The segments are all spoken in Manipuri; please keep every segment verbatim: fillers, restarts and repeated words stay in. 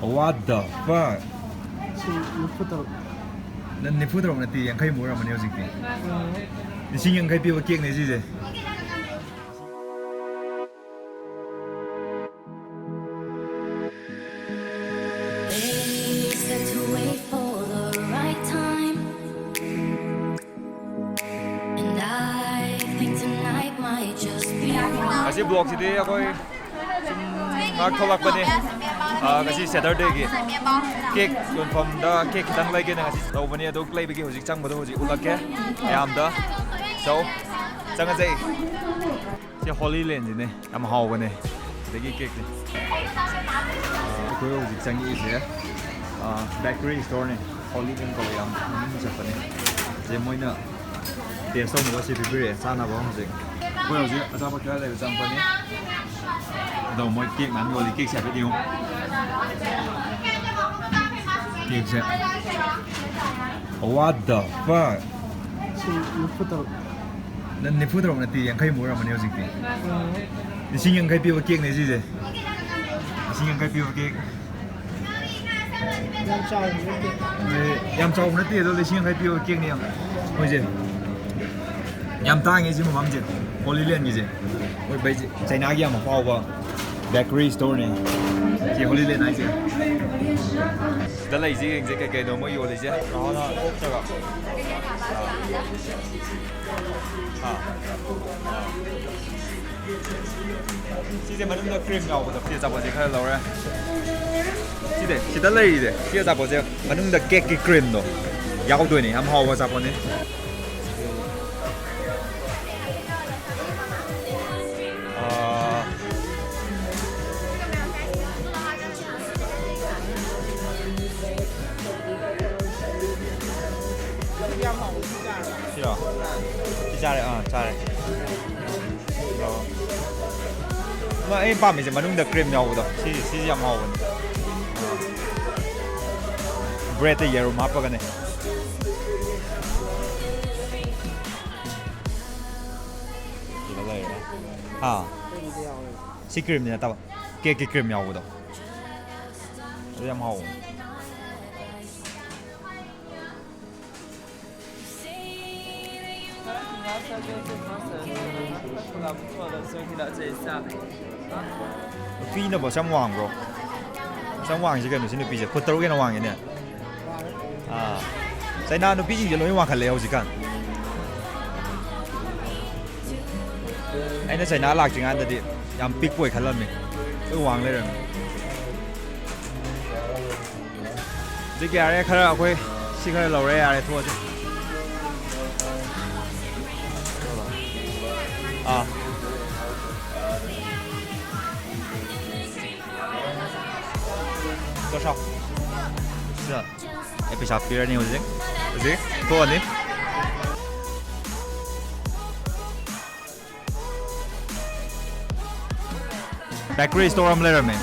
What the fuck? ꯁꯤ ꯅꯤꯐꯨ ꯇꯔꯨꯛ꯫ ꯅꯪ ꯅꯤꯐꯨ ꯇꯔꯨꯛ ꯅꯠꯇꯦ, ꯌꯥꯡꯈꯩ ꯃꯨꯛ ꯑꯣꯏꯔꯝꯃꯅꯤ ꯍꯧꯖꯤꯛꯇꯤ꯫ ꯂꯤꯁꯤꯡ ꯌꯥꯡꯈꯩ ꯄꯤꯕ ꯀꯦꯛꯅꯦ ꯁꯤꯁꯦ꯫ They said to wait for the right time, and I think tonight might just be. ꯑꯁꯤ ꯕ꯭ꯂꯣꯛꯁꯤꯗꯤ ꯑꯩꯈꯣꯏ ꯁꯨꯝ ꯉꯥꯏꯍꯥꯛ ꯊꯣꯛꯂꯛꯄꯅꯦ꯫ ꯑꯥ, ꯉꯁꯤ ꯁꯦꯇꯔꯗꯦꯒꯤ ꯀꯦꯛ ꯌꯣꯟꯐꯝꯗ ꯀꯦꯛ ꯈꯤꯇꯪ ꯂꯩꯒꯦꯅ ꯉꯁꯤ ꯇꯧꯕꯅꯦ꯫ ꯑꯗꯨ ꯂꯩꯕꯒꯤ ꯍꯧꯖꯤꯛ ꯆꯪꯕꯗꯣ ꯍꯧꯖꯤꯛ ꯎꯠꯂꯛꯀꯦ ꯃꯌꯥꯝꯗ꯫ ꯆꯧ, ꯆꯪꯉꯁꯦ꯫ ꯁꯤ ꯍꯣꯂꯤ ꯂꯦꯟꯁꯤꯅꯦ, ꯌꯥꯝ ꯍꯥꯎꯕꯅꯦ꯫ ꯑꯗꯒꯤ ꯀꯦꯛꯁꯦ꯫ ꯑꯩꯈꯣꯏ ꯍꯧꯖꯤꯛ ꯆꯪꯉꯛꯏꯁꯦ, ꯑꯥ, ꯕꯦꯀꯔꯤ ꯁ꯭ꯇꯣꯔꯅꯦ꯫ ꯍꯣꯂꯤ ꯂꯦꯟ ꯀꯧꯋꯦ, ꯌꯥꯝ ꯃꯃꯤꯡ ꯆꯠꯄꯅꯦ꯫ ꯑꯗꯩ ꯃꯣꯏꯅ ꯇꯦꯁ ꯇꯧꯅꯕ ꯁꯤ ꯄꯤꯕꯤꯔꯛꯑꯦ, ꯆꯥꯅꯕ ꯍꯧꯖꯤꯛ꯫ ꯑꯩꯈꯣꯏ ꯍꯧꯖꯤꯛ ꯑꯆꯥꯄꯣꯠ ꯈꯔ ꯂꯩꯕ ꯆꯪꯉꯛꯄꯅꯤ꯫ ꯑꯗꯣ ꯃꯣꯏ ꯀꯦꯛ ꯃꯌꯥꯝ ꯌꯣꯜꯂꯤ, ꯀꯦꯛꯁꯦ ꯍꯥꯏꯐꯦꯠ ꯌꯦꯡꯉꯨ꯫ ꯀꯦꯛꯁꯦ꯫ What the fuck? ꯁꯤ ꯅꯤꯐꯨ ꯇꯔꯨꯛ꯫ ꯅꯪ ꯅꯤꯐꯨ ꯇꯔꯨꯛ ꯅꯠꯇꯦ, ꯌꯥꯡꯈꯩ ꯃꯨꯛ ꯑꯣꯏꯔꯝꯃꯅꯤ ꯍꯧꯖꯤꯛꯇꯤ꯫ ꯂꯤꯁꯤꯡ ꯌꯥꯡꯈꯩ ꯄꯤꯕ ꯀꯦꯛꯅꯦ ꯁꯤꯁꯦ꯫ ꯂꯤꯁꯤꯡ ꯌꯥꯡꯈꯩ ꯄꯤꯕ ꯀꯦꯛ꯫ ꯌꯥꯝ ꯆꯥꯎꯕ ꯅꯠꯇꯦ꯫ ꯑꯦ, ꯌꯥꯝ ꯆꯥꯎꯕ ꯅꯠꯇꯦ, ꯑꯗꯣ ꯂꯤꯁꯤꯡ ꯌꯥꯡꯈꯩ ꯄꯤꯕ ꯀꯦꯛꯅꯦ ꯌꯥꯝ꯫ ꯃꯣꯏꯁꯦ ꯌꯥꯝ ꯇꯥꯡꯉꯦ ꯁꯤ ꯃꯐꯝꯁꯦ, ꯍꯣꯂꯤ ꯂꯦꯟꯒꯤꯁꯦ꯫ ꯃꯣꯏ ꯕꯩꯁꯦ ꯆꯩꯅꯥꯒꯤ ꯌꯥꯝ ꯑꯐꯥꯎꯕ ꯕꯦꯀꯔꯤ ꯁ꯭ꯇꯣꯔꯅꯦ ꯁꯤ ꯍꯣꯂꯤ ꯂꯦꯟ ꯍꯥꯏꯁꯦ꯫ ꯁꯤꯗ ꯂꯩꯁꯦ ꯌꯦꯡꯁꯦ ꯀꯩ ꯀꯩꯅꯣ ꯃꯣꯏ ꯌꯣꯜꯂꯤꯁꯦ꯫ ꯅꯍꯥꯟꯅ ꯑꯣꯛꯇꯒ꯫ ꯑꯥ꯫ ꯑꯥ꯫ ꯁꯤꯁꯦ ꯃꯅꯨꯡꯗ ꯀ꯭ꯔꯤꯝ ꯌꯥꯎꯕꯗꯣ꯫ ꯁꯤ ꯑꯆꯥꯄꯣꯠꯁꯦ ꯈꯔ ꯂꯧꯔꯦ꯫ ꯁꯤꯗ, ꯁꯤꯗ ꯂꯩꯔꯤꯁꯦ, ꯁꯤ ꯑꯆꯥꯄꯣꯠꯁꯦ ꯃꯅꯨꯡꯗ ꯀꯦꯛꯀꯤ ꯀ꯭ꯔꯤꯝꯗꯣ ꯌꯥꯎꯗꯣꯏꯅꯦ꯫ ꯌꯥꯝ ꯍꯥꯎꯕ ꯑꯆꯥꯄꯣꯠꯅꯤ꯫ ꯑꯥ꯫ ꯁꯤꯔꯣ? ꯁꯤ ꯆꯥꯔꯦ, ꯑꯥ, ꯆꯥꯔꯦ꯫ ꯑꯣ꯫ ꯃꯥ, ꯑꯩ ꯄꯥꯝꯃꯤꯁꯦ ꯃꯅꯨꯡꯗ ꯀ꯭ꯔꯤꯝ ꯌꯥꯎꯕꯗꯣ꯫ ꯁꯤ, ꯁꯤꯁꯦ ꯌꯥꯝ ꯍꯥꯎꯕꯅꯦ꯫ ꯕ꯭ꯔꯦꯗꯇ ꯌꯦꯔꯨꯝ ꯍꯥꯞꯄꯒꯅꯦ꯫ ꯁꯤꯗ ꯂꯩꯔꯦ꯫ ꯍꯥ? ꯁꯤ ꯀ꯭ꯔꯤꯝꯗꯤ ꯅꯠꯇꯕ꯫ ꯀꯦꯛꯀꯤ ꯀ꯭ꯔꯤꯝ ꯌꯥꯎꯕꯗꯣ꯫ ꯌꯥꯝ ꯍꯥꯎꯕ꯫ ꯅꯨꯄꯤꯅꯕꯣ ꯁꯝ ꯋꯥꯡꯕ꯭ꯔꯣ? ꯁꯝ ꯋꯥꯡꯉꯤꯁꯦ ꯀꯩꯅꯣ? ꯁꯤ ꯅꯨꯄꯤꯁꯦ ꯐꯨꯠ ꯇꯔꯨꯛ ꯍꯦꯟꯅ ꯋꯥꯡꯉꯤꯅꯦ꯫ ꯑꯥ, ꯆꯩꯅꯥ ꯅꯨꯄꯤꯁꯤꯡꯁꯦ ꯂꯣꯏ ꯋꯥꯡꯈꯠꯂꯛꯑꯦ ꯍꯧꯖꯤꯛꯀꯥꯟ꯫ ꯑꯩꯅ ꯆꯩꯅꯥ ꯂꯥꯛꯇ꯭ꯔꯤꯀꯥꯟꯗꯗꯤ ꯌꯥꯝ ꯄꯤꯛꯄ ꯑꯣꯏ ꯈꯜꯂꯝꯃꯤ, ꯂꯣꯏ ꯋꯥꯡ ꯂꯩꯔꯝꯃꯤ꯫ ꯍꯧꯖꯤꯛ ꯌꯥꯔꯦ, ꯈꯔ ꯑꯩꯈꯣꯏ ꯁꯤ ꯈꯔ ꯂꯧꯔꯦ, ꯌꯥꯔꯦ, ꯊꯣꯛꯑꯁꯤ꯫ ꯑꯥ꯫ ꯆꯠꯈ꯭ꯔꯣ꯫ ꯁꯤꯗ ꯑꯩ ꯄꯩꯁꯥ ꯄꯤꯔꯅꯤ ꯍꯧꯖꯤꯛ꯫ ꯍꯧꯖꯤꯛ ꯊꯣꯛꯑꯅꯤ꯫ ꯕꯦꯀꯔꯤ ꯁ꯭ꯇꯣꯔ ꯑꯃ ꯂꯩꯔꯝꯃꯦ꯫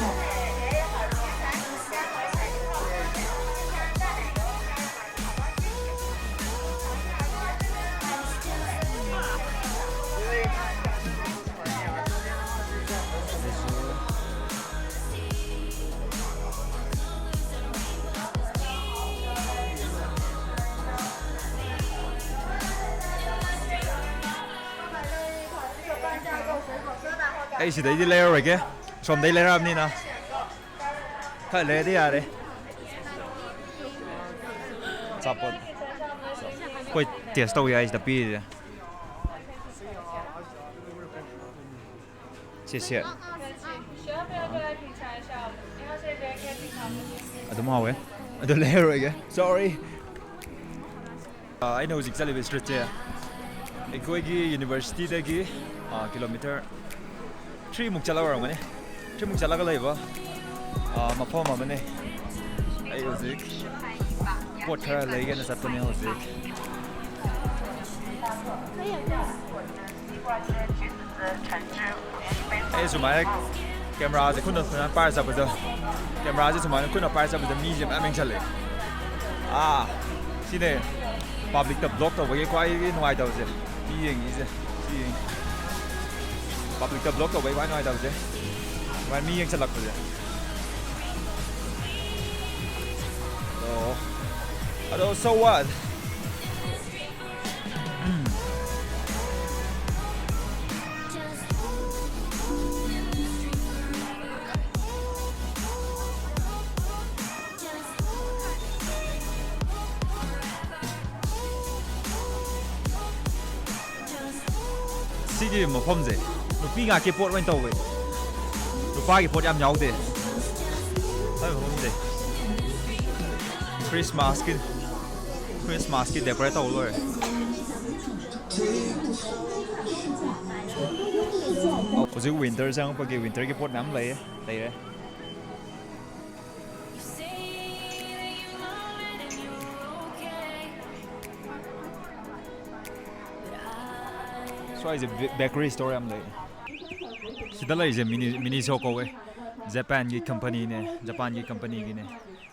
ꯑꯩ ꯁꯤꯗꯩꯗꯤ ꯂꯩꯔꯔꯣꯏꯒꯦ, ꯁꯣꯝꯗꯩ ꯂꯩꯔꯛꯑꯕꯅꯤꯅ꯫ ꯈꯔ ꯂꯩꯔꯗꯤ ꯌꯥꯔꯦ꯫ ꯑꯆꯥꯄꯣꯠ ꯑꯩꯈꯣꯏ ꯇꯦꯁ ꯇꯧ ꯌꯥꯏ ꯁꯤꯗ ꯄꯤꯔꯤꯁꯦ꯫ ꯁꯤꯁꯦ ꯑꯗꯨꯝ ꯍꯥꯎꯋꯦ꯫ ꯑꯗꯨ ꯂꯩꯔꯔꯣꯏꯒꯦ, ꯁꯣꯔꯤ꯫ ꯑꯥ, ꯑꯩꯅ ꯍꯧꯖꯤꯛ ꯆꯠꯂꯤꯕ ꯁ꯭ꯇ꯭ꯔꯤꯠꯁꯦ ꯑꯩꯈꯣꯏꯒꯤ ꯌꯨꯅꯤꯚꯔꯁꯤꯇꯤꯗꯒꯤ, ꯑꯥ, ꯀꯤꯂꯣꯃꯤꯇꯔ ꯊ꯭ꯔꯤꯃꯨꯛ ꯆꯠꯂꯒ ꯑꯣꯏꯔꯝꯒꯅꯤ꯫ ꯊ꯭ꯔꯤꯃꯨꯛ ꯆꯠꯂꯒ ꯂꯩꯕ, ꯑꯥ, ꯃꯐꯝ ꯑꯃꯅꯤ꯫ ꯑꯩ ꯍꯧꯖꯤꯛ ꯄꯣꯠ ꯈꯔ ꯂꯩꯒꯦꯅ ꯆꯠꯄꯅꯦ ꯍꯧꯖꯤꯛ꯫ ꯑꯩ ꯁꯨꯃꯥꯏꯅ ꯀꯦꯃꯦꯔꯥꯁꯦ ꯈꯨꯠꯅ ꯁꯨꯃꯥꯏꯅ ꯄꯥꯏꯔ ꯆꯠꯄꯗ, ꯀꯦꯃꯦꯔꯥꯁꯦ ꯁꯨꯃꯥꯏꯅ ꯈꯨꯠꯅ ꯄꯥꯏꯔ ꯆꯠꯄꯗ ꯃꯤꯁꯦ ꯃꯌꯥꯝ ꯌꯦꯡꯁꯜꯂꯦ꯫ ꯑꯥ, ꯁꯤꯅꯦ ꯄꯕ꯭ꯂꯤꯛꯇ ꯕ꯭ꯂꯣꯛ ꯇꯧꯕꯒꯤ ꯈ꯭ꯋꯥꯏꯗꯒꯤ ꯅꯨꯡꯉꯥꯏꯇꯕꯁꯦ꯫ ꯃꯤ ꯌꯦꯡꯉꯤꯁꯦ, ꯁꯤ ꯌꯦꯡꯉꯤ꯫ ꯄꯕ꯭ꯂꯤꯛꯇ ꯕ꯭ꯂꯣꯛ ꯇꯧꯕꯒꯤ ꯈ꯭ꯋꯥꯏ ꯅꯨꯡꯉꯥꯏꯇꯕꯁꯦ, ꯁꯨꯃꯥꯏꯅ ꯃꯤ ꯌꯦꯡꯁꯜꯂꯛꯄꯁꯦ꯫ ꯑꯗꯣ, so what? ꯁꯤꯒꯤ ꯃꯐꯝꯁꯦ ꯅꯨꯄꯤ ꯉꯥꯛꯀꯤ ꯄꯣꯠ ꯑꯣꯏꯅ ꯇꯧꯋꯦ꯫ ꯅꯨꯄꯥꯒꯤ ꯄꯣꯠ ꯌꯥꯝ ꯌꯥꯎꯗꯦ꯫ ꯁ꯭ꯋꯥꯏ ꯃꯐꯝꯁꯦ ꯈ꯭ꯔꯤꯁꯃꯥꯁꯀꯤ, ꯈ꯭ꯔꯤꯁꯃꯥꯁꯀꯤ decorate ꯇꯧ ꯂꯣꯏꯔꯦ꯫ ꯍꯧꯖꯤꯛ winter ꯆꯪꯉꯛꯄꯒꯤ winterꯒꯤ ꯄꯣꯠ ꯃꯌꯥꯝ ꯂꯩꯌꯦ, ꯂꯩꯔꯦ꯫ ꯁ꯭ꯋꯥꯏꯁꯦ ꯕꯦ-, bakery store ꯌꯥꯝ ꯂꯩ꯫ ꯁꯤꯗ ꯂꯩꯔꯤꯁꯦ ꯃꯤꯅꯤ-, ꯃꯤꯅꯤꯁꯣ ꯀꯧꯋꯦ꯫ ꯖꯄꯥꯟꯒꯤ companyꯅꯦ, ꯖꯄꯥꯟꯒꯤ companyꯒꯤꯅꯦ꯫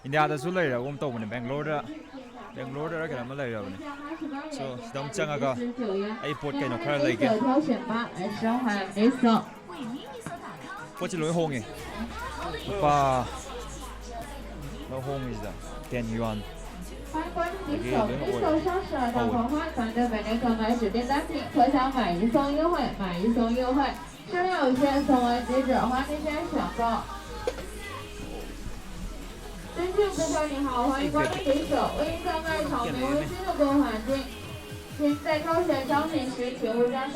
ꯏꯟꯗꯤꯌꯥꯗꯁꯨ ꯂꯩꯔꯒꯨꯝ ꯇꯧꯕꯅꯦ, ꯕꯦꯡꯒ꯭ꯂꯣꯔꯗ, ꯕꯦꯡꯒ꯭ꯂꯣꯔꯗꯔ ꯀꯩꯅꯣꯝꯃ ꯂꯩꯔꯕꯅꯦ꯫ So, ꯁꯤꯗ ꯑꯃꯨꯛ ꯆꯪꯉꯒ ꯑꯩ ꯄꯣꯠ ꯀꯩꯅꯣ ꯈꯔ ꯂꯩꯒꯦ꯫ ꯄꯣꯠꯁꯤ ꯂꯣꯏ ꯍꯣꯡꯉꯦ꯫ ꯂꯨꯄꯥ ꯂꯣꯏ ꯍꯣꯡꯉꯤꯁꯤꯗ꯫ Ten yuan꯫ ꯑꯗꯒꯤ ꯂꯣꯏꯅ ꯑꯣꯏꯔꯦ꯫ ꯍꯧꯔꯦ꯫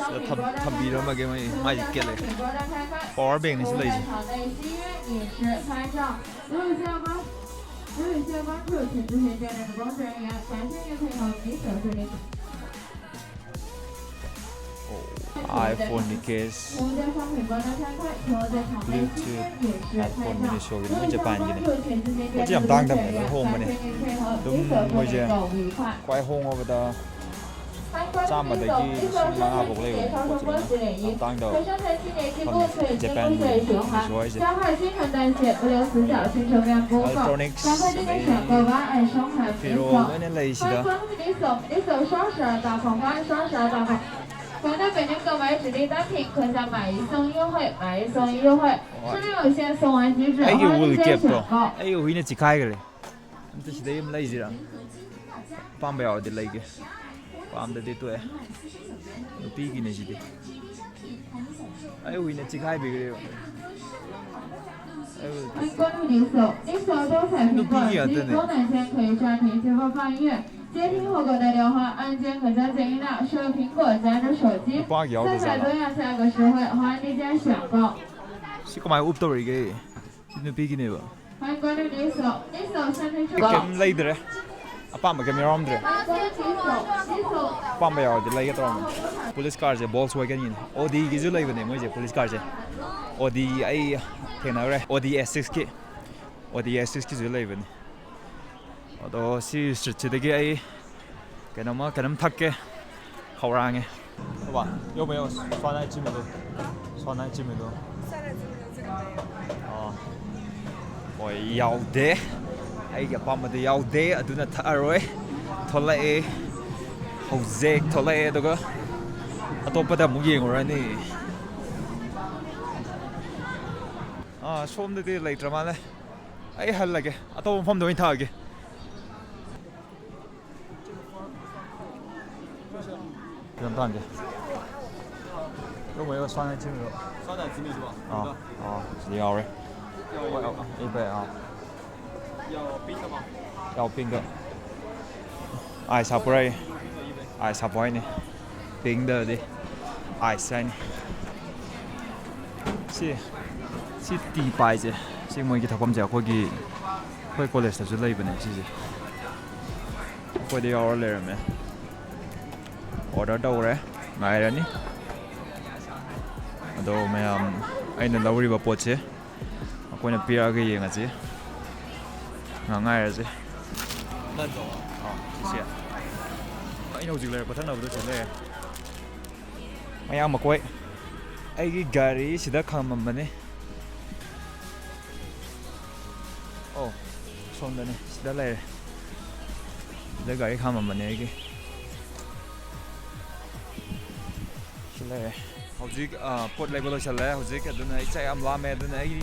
ꯁꯤꯗ ꯊꯝ-, ꯊꯝꯕꯤꯔꯝꯃꯒꯦ, ꯃꯣꯏ ꯃꯥꯏꯁꯦ ꯀꯦꯠꯂꯦ꯫ Power bankꯅꯤ ꯁꯤ ꯂꯩꯁꯦ꯫ ꯑꯣ, iPhoneꯒꯤ case, Bluetooth, headphone, ꯃꯤꯅꯤꯁꯣꯒꯤ, ꯃꯣꯏ ꯖꯄꯥꯟꯒꯤꯅꯦ꯫ ꯄꯣꯠꯁꯦ ꯌꯥꯝ ꯇꯥꯡꯗꯕꯅꯦ, ꯂꯣꯏ ꯍꯣꯡꯕꯅꯦ꯫ ꯑꯗꯨꯝ ꯃꯣꯏꯁꯦ ꯈ꯭ꯋꯥꯏ ꯍꯣꯡꯉꯕꯗ ꯆꯥꯝꯃꯗꯒꯤ ꯂꯤꯁꯤꯡ ꯃꯉꯥ ꯐꯥꯎ ꯂꯩꯕꯅꯦ ꯄꯣꯠꯁꯦ, ꯂꯣꯏꯅ ꯌꯥꯝ ꯇꯥꯡꯗꯕ ꯃꯐꯝꯅꯦ ꯖꯄꯥꯟꯒꯤ ꯃꯤꯅꯤꯁꯣ ꯍꯥꯏꯁꯦ꯫ Electronics, ꯑꯗꯩ ꯐꯤꯔꯣꯜ ꯂꯣꯏꯅ ꯂꯩ ꯁꯤꯗ꯫ ꯑꯩꯒꯤ wool capꯇꯣ ꯑꯩꯒꯤ ꯍꯨꯏꯅ ꯆꯤꯛꯈꯥꯏꯈ꯭ꯔꯦ꯫ ꯑꯝꯇ ꯁꯤꯗꯩ ꯑꯃ ꯂꯩꯁꯤꯔꯥ? ꯑꯄꯥꯝꯕ ꯌꯥꯎꯔꯗꯤ ꯂꯩꯒꯦ, ꯄꯥꯝꯗꯗꯤ ꯇꯣꯛꯑꯦ꯫ ꯅꯨꯄꯤꯒꯤꯅꯦ ꯁꯤꯗꯤ꯫ ꯑꯩ ꯍꯨꯏꯅ ꯆꯤꯈꯥꯏꯕꯤꯈ꯭ꯔꯦꯕ꯫ ꯑꯩ 欢迎光临Daiso，Daiso多彩苹果， ꯅꯨꯄꯤꯒꯤ ꯉꯥꯛꯇꯅꯦ꯫ 及功能键可以暂停直播放音乐。接听后购的电话，按键可加减音量，使用苹果加热手机。 ꯅꯨꯄꯥꯒꯤ ꯌꯥꯎꯗ 三百 ꯖꯥꯠꯂꯣ? 多样价格实惠，欢迎链接选购。 ꯁꯤ ꯀꯃꯥꯏꯅ ꯎꯞ ꯇꯧꯔꯤꯒꯦ? ꯁꯤ ꯅꯨꯄꯤꯒꯤꯅꯦꯕ꯫ 欢迎光临Daiso，Daiso 三推车。 ꯀꯩꯝ ꯂꯩꯗ꯭ꯔꯦ꯫ ꯑꯄꯥꯝꯕ ꯀꯩꯝ ꯌꯥꯎꯔꯝꯗ꯭ꯔꯦ꯫ 欢迎光临Daiso，Daiso。 ꯑꯄꯥꯝꯕ ꯌꯥꯎꯔꯗꯤ ꯂꯩꯒꯦ ꯇꯧꯔꯝꯕꯅꯦ꯫ ꯄꯨꯂꯤꯁ ꯀꯥꯔꯁꯦ Volkswagenꯒꯤꯅꯦ꯫ Audiꯒꯤꯁꯨ ꯂꯩꯕꯅꯦ ꯃꯣꯏꯁꯦ ꯄꯨꯂꯤꯁ ꯀꯥꯔꯁꯦ꯫ Audi ꯑꯩ ꯊꯦꯡꯅꯈ꯭ꯔꯦ꯫ Audi S sixꯀꯤ꯫ Audi S sixꯀꯤꯁꯨ ꯂꯩꯕꯅꯦ꯫ ꯑꯗꯣ ꯁꯤ ꯁ꯭ꯇ꯭ꯔꯤꯠꯁꯤꯗꯒꯤ ꯑꯩ ꯀꯩꯅꯣꯝꯃ ꯀꯩꯅꯣꯝ ꯊꯛꯀꯦ꯫ ꯈꯧꯔꯥꯡꯉꯦ꯫ ꯕꯕꯥ, ꯌꯧꯕ ꯌꯧ꯫ ꯁ꯭ꯋꯥꯅ ꯆꯤꯃꯤꯗꯣ꯫ ꯁ꯭ꯋꯥꯅ ꯆꯤꯃꯤꯗꯣ꯫ 酸奶这个没有。 ꯑꯣ꯫ ꯍꯣꯏ, ꯌꯥꯎꯗꯦ꯫ ꯑꯩꯒꯤ ꯑꯄꯥꯝꯕꯗꯤ ꯌꯥꯎꯗꯦ, ꯑꯗꯨꯅ ꯊꯛꯑꯔꯣꯏ꯫ ꯊꯣꯛꯂꯛꯑꯦ꯫ ꯍꯧꯖꯤꯛ ꯊꯣꯛꯂꯛꯑꯦ, ꯑꯗꯨꯒ ꯑꯇꯣꯞꯄꯗ ꯑꯃꯨꯛ ꯌꯦꯡꯉꯨꯔꯅꯤ꯫ ꯑꯥ, ꯁꯣꯝꯗꯗꯤ ꯂꯩꯇ꯭ꯔ ꯃꯥꯜꯂꯦ꯫ ꯑꯩ ꯍꯜꯂꯒꯦ, ꯑꯇꯣꯞꯄ ꯃꯐꯝꯗ ꯑꯣꯏꯅ ꯊꯛꯑꯒꯦ꯫ ꯈꯤꯇꯪ ꯇꯥꯍꯟꯒꯦ꯫ ꯌꯧꯕ ꯌꯧ 酸奶 ꯆꯤꯃꯤꯗꯣ꯫ 酸奶 ꯆꯤꯃꯤꯗꯣ꯫ ꯑꯥ, ꯑꯥ, ꯁꯤꯗ ꯌꯥꯎꯔꯦ꯫ ꯍꯣꯏ, ꯑꯥ, ꯏ ꯐꯩ, ꯑꯥ꯫ 要冰的吗？ 要冰的。 ꯑꯥꯏꯁ ꯍꯥꯞꯄ꯭ꯔꯥ? ꯑꯥꯏꯁ ꯍꯥꯞꯄꯣ ꯍꯥꯏꯅꯤ꯫ ꯄꯤꯡꯗꯗꯤ ꯑꯥꯏꯁ ꯍꯥꯏꯅꯤ꯫ ꯁꯤ, ꯁꯤ ꯇꯤ ꯄꯥꯏꯁꯦ, ꯁꯤ ꯃꯣꯏꯒꯤ ꯊꯛꯐꯝꯁꯦ ꯑꯩꯈꯣꯏꯒꯤ, ꯑꯩꯈꯣꯏ ꯀꯣꯂꯦꯖꯇꯁꯨ ꯂꯩꯕꯅꯦ ꯁꯤꯁꯦ꯫ ꯑꯩꯈꯣꯏꯗ ꯌꯥꯎꯔ ꯂꯩꯔꯝꯃꯦ꯫ ꯑꯣꯔꯗꯔ ꯇꯧꯔꯦ, ꯉꯥꯏꯔꯅꯤ꯫ ꯑꯗꯣ ꯃꯌꯥꯝ, ꯑꯩꯅ ꯂꯧꯔꯤꯕ ꯄꯣꯠꯁꯦ ꯑꯩꯈꯣꯏꯅ ꯄꯤꯔꯛꯑꯒ ꯌꯦꯡꯉꯁꯤ꯫ ꯉꯥꯏꯍꯥꯛ ꯉꯥꯏꯔꯁꯤ꯫ ꯑꯥ, ꯁꯤꯁꯦ꯫ ꯑꯩꯅ ꯍꯧꯖꯤꯛ ꯂꯩꯔꯛꯄ ꯊꯛꯅꯕꯗꯣ ꯁꯤ ꯂꯩꯔꯦ꯫ ꯃꯌꯥꯝ ꯃꯀꯣꯏ꯫ ꯑꯩꯒꯤ ꯒꯥꯔꯤ ꯁꯤꯗ ꯈꯥꯝꯃꯝꯕꯅꯤ꯫ ꯑꯣ, ꯁꯣꯝꯗꯅꯤ꯫ ꯁꯤꯗ ꯂꯩꯔꯦ꯫ ꯁꯤꯗ ꯒꯥꯔꯤ ꯈꯥꯝꯃꯝꯕꯅꯦ ꯑꯩꯒꯤ꯫ ꯁꯤ ꯂꯩꯔꯦ꯫ ꯍꯧꯖꯤꯛ, ꯑ, ꯄꯣꯠ ꯂꯩꯕ ꯂꯣꯏꯁꯜꯂꯦ ꯍꯧꯖꯤꯛ, ꯑꯗꯨꯅ ꯑꯩ ꯆꯥꯛ ꯌꯥꯝ ꯂꯥꯝꯃꯦ, ꯑꯗꯨꯅ ꯑꯩ,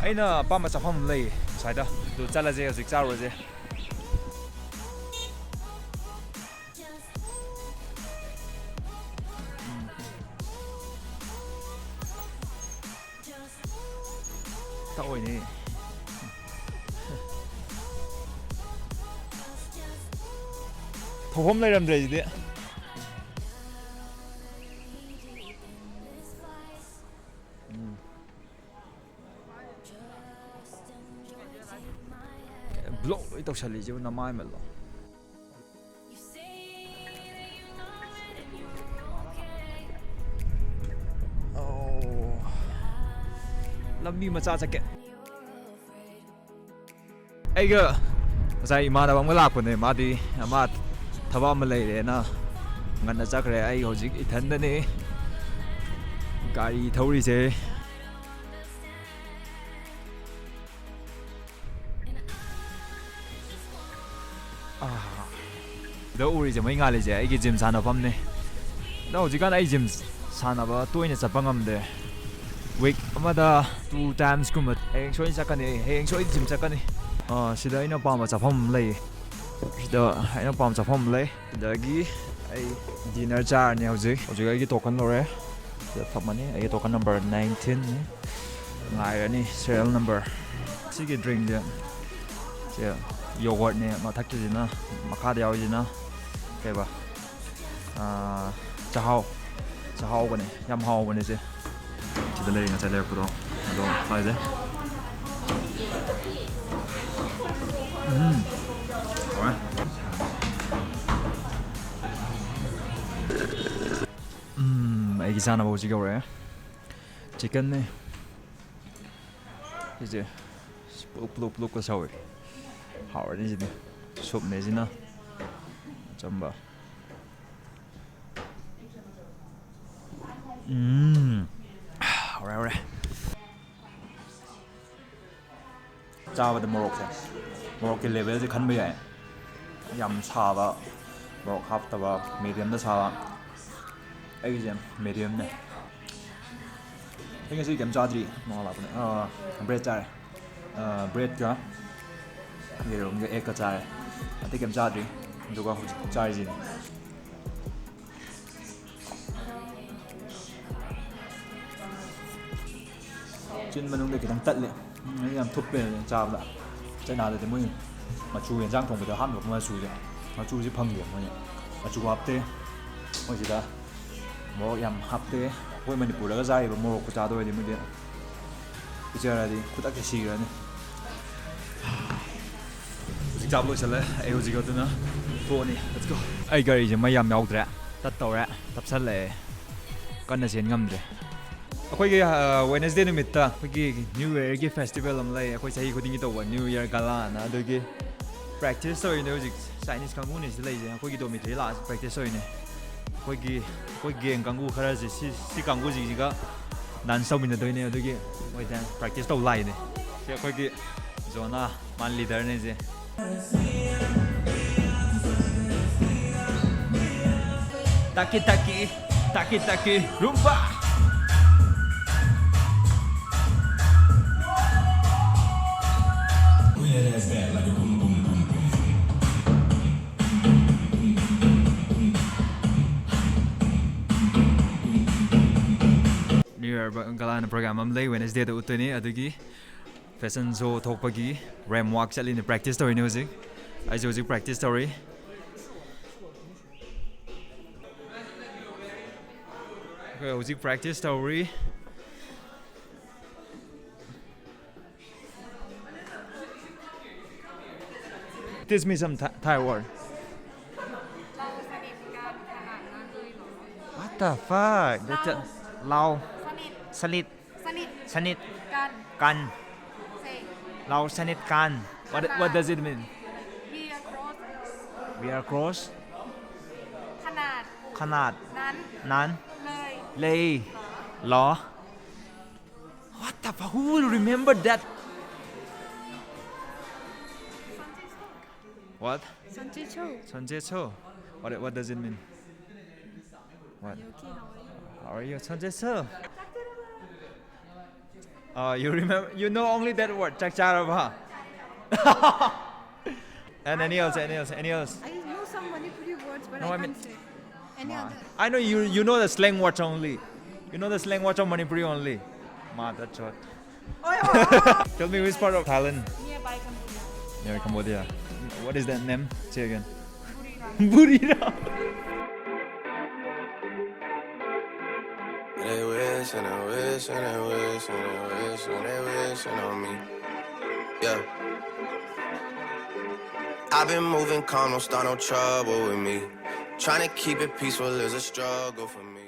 ꯑꯩꯅ ꯑꯄꯥꯝꯕ ꯆꯥꯐꯝ ꯑꯃ ꯂꯩꯌꯦ ꯁ꯭ꯋꯥꯏꯗ, ꯑꯗꯨ ꯆꯠꯂꯁꯦ ꯍꯧꯖꯤꯛ ꯆꯥꯔꯨꯔꯁꯦ꯫ ꯍꯣꯏꯅꯦ꯫ ꯊꯧꯐꯝ ꯂꯩꯔꯝꯗ꯭ꯔꯦ ꯁꯤꯗꯤ꯫ ꯎꯝ꯫ ꯕ꯭ꯂꯣꯛ ꯂꯣꯏ ꯇꯧꯁꯜꯂꯤꯁꯤꯕꯨ ꯅꯃꯥꯏ ꯃꯠꯂꯣ꯫ ꯑꯣ꯫ ꯂꯝꯕꯤ ꯃꯆꯥ ꯆꯠꯀꯦ꯫ ꯑꯩꯒ ꯉꯁꯥꯏ ꯏꯃꯥꯟꯅꯕ ꯑꯃꯒ ꯂꯥꯛꯄꯅꯦ, ꯃꯥꯗꯤ ꯃꯥ ꯊꯕꯛ ꯑꯃ ꯂꯩꯔꯦꯅ ꯉꯟꯅ ꯆꯠꯈ꯭ꯔꯦ꯫ ꯑꯩ ꯍꯧꯖꯤꯛ ꯏꯊꯟꯗꯅꯦ ꯒꯥꯔꯤ ꯊꯧꯔꯤꯁꯦ꯫ ꯑꯥ, ꯗ ꯎꯔꯤꯁꯦ, ꯃꯩ ꯉꯥꯜꯂꯤꯁꯦ ꯑꯩꯒꯤ ꯖꯤꯝ ꯁꯥꯟꯅꯐꯝꯅꯦ꯫ ꯑꯗꯣ ꯍꯧꯖꯤꯛꯀꯥꯟ ꯑꯩ ꯖꯤꯝ ꯁꯥꯟꯅꯕ ꯇꯣꯏꯅ ꯆꯠꯄ ꯉꯝꯗꯦ꯫ ꯋꯤꯛ ꯑꯃꯗ ꯇꯨ ꯇꯥꯏꯝꯁꯀꯨꯝꯕ ꯍꯌꯦꯡ ꯁꯣꯏꯅ ꯆꯠꯀꯅꯤ, ꯍꯌꯦꯡ ꯁꯣꯏꯗꯅ ꯖꯤꯝ ꯆꯠꯀꯅꯤ꯫ ꯑꯥ, ꯁꯤꯗ ꯑꯩꯅ ꯄꯥꯝꯕ ꯆꯥꯐꯝ ꯑꯃ ꯂꯩ꯫ ꯁꯤꯗ ꯑꯩꯅ ꯄꯥꯝꯕ ꯆꯥꯐꯝ ꯑꯃ ꯂꯩ꯫ ꯁꯤꯗꯒꯤ ꯑꯩ ꯗꯤꯅꯔ ꯆꯥꯔꯅꯤ ꯍꯧꯖꯤꯛ꯫ ꯍꯧꯖꯤꯛ ꯑꯩꯒꯤ ꯇꯣꯀꯟ ꯂꯧꯔꯦ꯫ ꯁꯤꯗ ꯊꯝꯃꯅꯤ꯫ ꯑꯩꯒꯤ ꯇꯣꯀꯟ ꯅꯝꯕꯔ ꯅꯥꯏꯟꯇꯤꯟꯅꯤ꯫ ꯉꯥꯏꯔꯅꯤ ꯁꯦꯔꯤꯌꯦꯜ ꯅꯝꯕꯔ꯫ ꯁꯤꯒꯤ ꯗ꯭ꯔꯤꯡꯁꯦ, ꯁꯦ ꯌꯣꯒꯔꯠꯅꯦ, ꯃꯊꯛꯀꯤꯁꯤꯅ, ꯃꯈꯥꯗ ꯌꯥꯎꯔꯤꯁꯤꯅ ꯀꯩꯕ? ꯑꯥ, ꯆꯥꯍꯥꯎ꯫ ꯆꯥꯍꯥꯎꯒꯅꯦ꯫ ꯌꯥꯝ ꯍꯥꯎꯕꯅꯦ ꯁꯦ꯫ ꯁꯤꯗ ꯂꯩꯔꯦ ꯉꯁꯥꯏ ꯂꯩꯔꯛꯄꯗꯣ꯫ ꯑꯗꯣ ꯁ꯭ꯋꯥꯏꯁꯦ꯫ ꯎꯝ꯫ ꯍꯥꯎꯔꯦ꯫ ꯎꯝ, ꯑꯩꯒꯤ ꯆꯥꯅꯕ ꯍꯧꯖꯤꯛ ꯌꯧꯔꯛꯑꯦ꯫ ꯆꯤꯛꯀꯟꯅꯦ꯫ ꯁꯤꯁꯦ ꯄꯨꯂꯨꯞ ꯄꯨꯂꯨꯞ ꯄꯨꯂꯨꯞꯀ ꯁꯧꯏ꯫ ꯍꯥꯎꯔꯅꯤ ꯁꯤꯗꯤ꯫ ꯁꯨꯞꯅꯦ ꯁꯤꯅ꯫ ꯑꯆꯝꯕ꯫ ꯎꯝ꯫ ꯍꯥꯎꯔꯦ, ꯍꯥꯎꯔꯦ꯫ ꯆꯥꯕꯗ ꯃꯣꯔꯣꯛꯁꯦ, ꯃꯣꯔꯣꯛꯀꯤ ꯂꯦꯚꯦꯜꯁꯦ ꯈꯟꯕ ꯌꯥꯏ꯫ ꯌꯥꯝ ꯁꯥꯕ ꯃꯣꯔꯣꯛ ꯍꯥꯞꯇꯕ, ꯃꯦꯗꯤꯌꯝꯗ ꯁꯥꯕ꯫ ꯑꯩꯒꯤꯁꯦ ꯃꯦꯗꯤꯌꯝꯅꯦ꯫ ꯑꯩ ꯉꯁꯤ ꯀꯩꯝ ꯆꯥꯗ꯭ꯔꯤ꯫ ꯃꯉꯥ ꯂꯥꯛꯄꯅꯦ꯫ ꯑꯥ, ꯕ꯭ꯔꯦꯗ ꯆꯥꯔꯦ꯫ ꯑꯥ, ꯕ꯭ꯔꯦꯗꯀ ꯌꯦꯔꯨꯝꯒ ꯑꯦꯒꯀ ꯆꯥꯔꯦ꯫ ꯑꯇꯩ ꯀꯩꯝ ꯆꯥꯗ꯭ꯔꯤ꯫ ꯑꯗꯨꯒ ꯍꯧꯖꯤꯛ ꯆꯥꯔꯤꯁꯤꯅꯦ꯫ ꯆꯤꯟ ꯃꯅꯨꯡꯗ ꯈꯤꯇꯪ ꯇꯠꯂꯦ꯫ ꯎꯝ, ꯑꯩ ꯌꯥꯝ ꯊꯨꯞꯄꯦ ꯆꯥꯕꯗ꯫ ꯆꯩꯅꯥꯗꯗꯤ ꯃꯣꯏ ꯃꯆꯨ, ꯌꯦꯟꯖꯥꯡ ꯊꯣꯡꯕꯗ ꯍꯥꯞꯅꯕ ꯃꯆꯨꯁꯦ, ꯃꯆꯨꯁꯦ ꯐꯪꯗꯦ ꯃꯣꯏꯅ꯫ ꯃꯆꯨ ꯍꯥꯞꯇꯦ ꯃꯣꯏꯁꯤꯗ꯫ ꯃꯣꯔꯣꯛ ꯌꯥꯝ ꯍꯥꯞꯇꯦ꯫ ꯑꯩꯈꯣꯏ ꯃꯅꯤꯄꯨꯔꯗꯒ ꯆꯥꯔꯤꯕ ꯃꯣꯔꯣꯛ ꯈꯨꯆꯥꯗꯣ ꯑꯣꯏꯔꯗꯤ ꯃꯣꯏꯗꯤ ꯄꯤꯖꯔꯗꯤ ꯈꯨꯗꯛꯇ ꯁꯤꯈ꯭ꯔꯅꯤ꯫ ꯍꯧꯖꯤꯛ ꯆꯥꯕ ꯂꯣꯏꯁꯤꯜꯂꯦ꯫ ꯑꯩ ꯍꯧꯖꯤꯛ ꯑꯗꯨꯅ ꯊꯣꯛꯑꯅꯤ꯫ Let's go. ꯑꯩ ꯒꯥꯔꯤꯁꯦ ꯃꯩ ꯌꯥꯝ ꯌꯥꯎꯗ꯭ꯔꯦ꯫ ꯇꯠꯇꯧꯔꯦ꯫ ꯇꯞꯁꯜꯂꯛꯑꯦ꯫ ꯀꯟꯅ ꯆꯦꯟ ꯉꯝꯗ꯭ꯔꯦ꯫ ꯑꯩꯈꯣꯏꯒꯤ, ꯑ, Wednesday ꯅꯨꯃꯤꯠꯇ ꯑꯩꯈꯣꯏꯒꯤ New Yearꯒꯤ festival ꯑꯃ ꯂꯩ꯫ ꯑꯩꯈꯣꯏ ꯆꯍꯤ ꯈꯨꯗꯤꯡꯒꯤ ꯇꯧꯕ New Year Galaꯑꯅ꯫ ꯑꯗꯨꯒꯤ practice ꯇꯧꯔꯤꯅꯦ ꯍꯧꯖꯤꯛ꯫ Chinese ꯀꯥꯡꯕꯨꯅꯦ ꯁꯤꯗ ꯂꯩꯔꯤꯁꯦ꯫ ꯑꯩꯈꯣꯏꯒꯤ dormitory ꯂꯥꯛꯑ practice ꯇꯧꯔꯤꯅꯦ꯫ ꯑꯩꯈꯣꯏꯒꯤ, ꯑꯩꯈꯣꯏ gang ꯀꯥꯡꯕꯨ ꯈꯔꯁꯦ ꯁꯤ, ꯁꯤ ꯀꯥꯡꯕꯨꯁꯤꯡꯁꯤꯒ dance ꯇꯧꯃꯤꯟꯅꯗꯣꯏꯅꯦ꯫ ꯑꯗꯨꯒꯤ ꯃꯣꯏꯗ practice ꯇꯧ ꯂꯥꯛꯏꯅꯦ꯫ ꯁꯤ ꯑꯩꯈꯣꯏꯒꯤ ꯖꯣꯅꯥ, ꯃꯥ leaderꯅꯦ ꯁꯦ꯫ Taki taki, taki taki, rumba. New Year Galaꯑꯅ program ꯑꯃ ꯂꯩ, Wednesdayꯗ ꯎꯠꯇꯣꯏꯅꯤ꯫ ꯑꯗꯨꯒꯤ fashion show ꯊꯣꯛꯄꯒꯤ ramp walk ꯆꯠꯂꯤꯅꯦ, practice ꯇꯧꯔꯤꯅꯦ ꯍꯧꯖꯤꯛ꯫ ꯑꯩꯁꯨ ꯍꯧꯖꯤꯛ practice ꯇꯧꯔꯤ꯫ ꯑꯩꯈꯣꯏ ꯍꯧꯖꯤꯛ practice ꯇꯧꯔꯤ꯫ Teach me some Thai, Thai word. What the fuck? That's a, lau. สนิท Salit. สนิท Sanit. กัน Kan. Say. Lau sanit kan. What, what does it mean? We are close. We are close. ขนาด Khanat. นั้น Nan. เลย Lei. Law. What the fuck? Who will remember that? What? Sanjecho. Sanjecho. What, what does it mean? What? You okay? How are you? How are you? Sanjecho. Uh, you remember? You know only that word, chakcharaba. And any else? Any else? Any else? I know some Manipuri words, but No, I I mean- can't say. Any other? I know you. You know the slang words only. You know the slang words of Manipuri only. Mother chot. Tell me which part of Thailand? Nearby Cambodia. Near Cambodia. What is that name? Say again. Buriram. They wish and they wish and they wish and they wish and they wishing on me. Yeah. I've been moving calm, don't start no trouble with me. Trying to keep it peaceful is a struggle for me.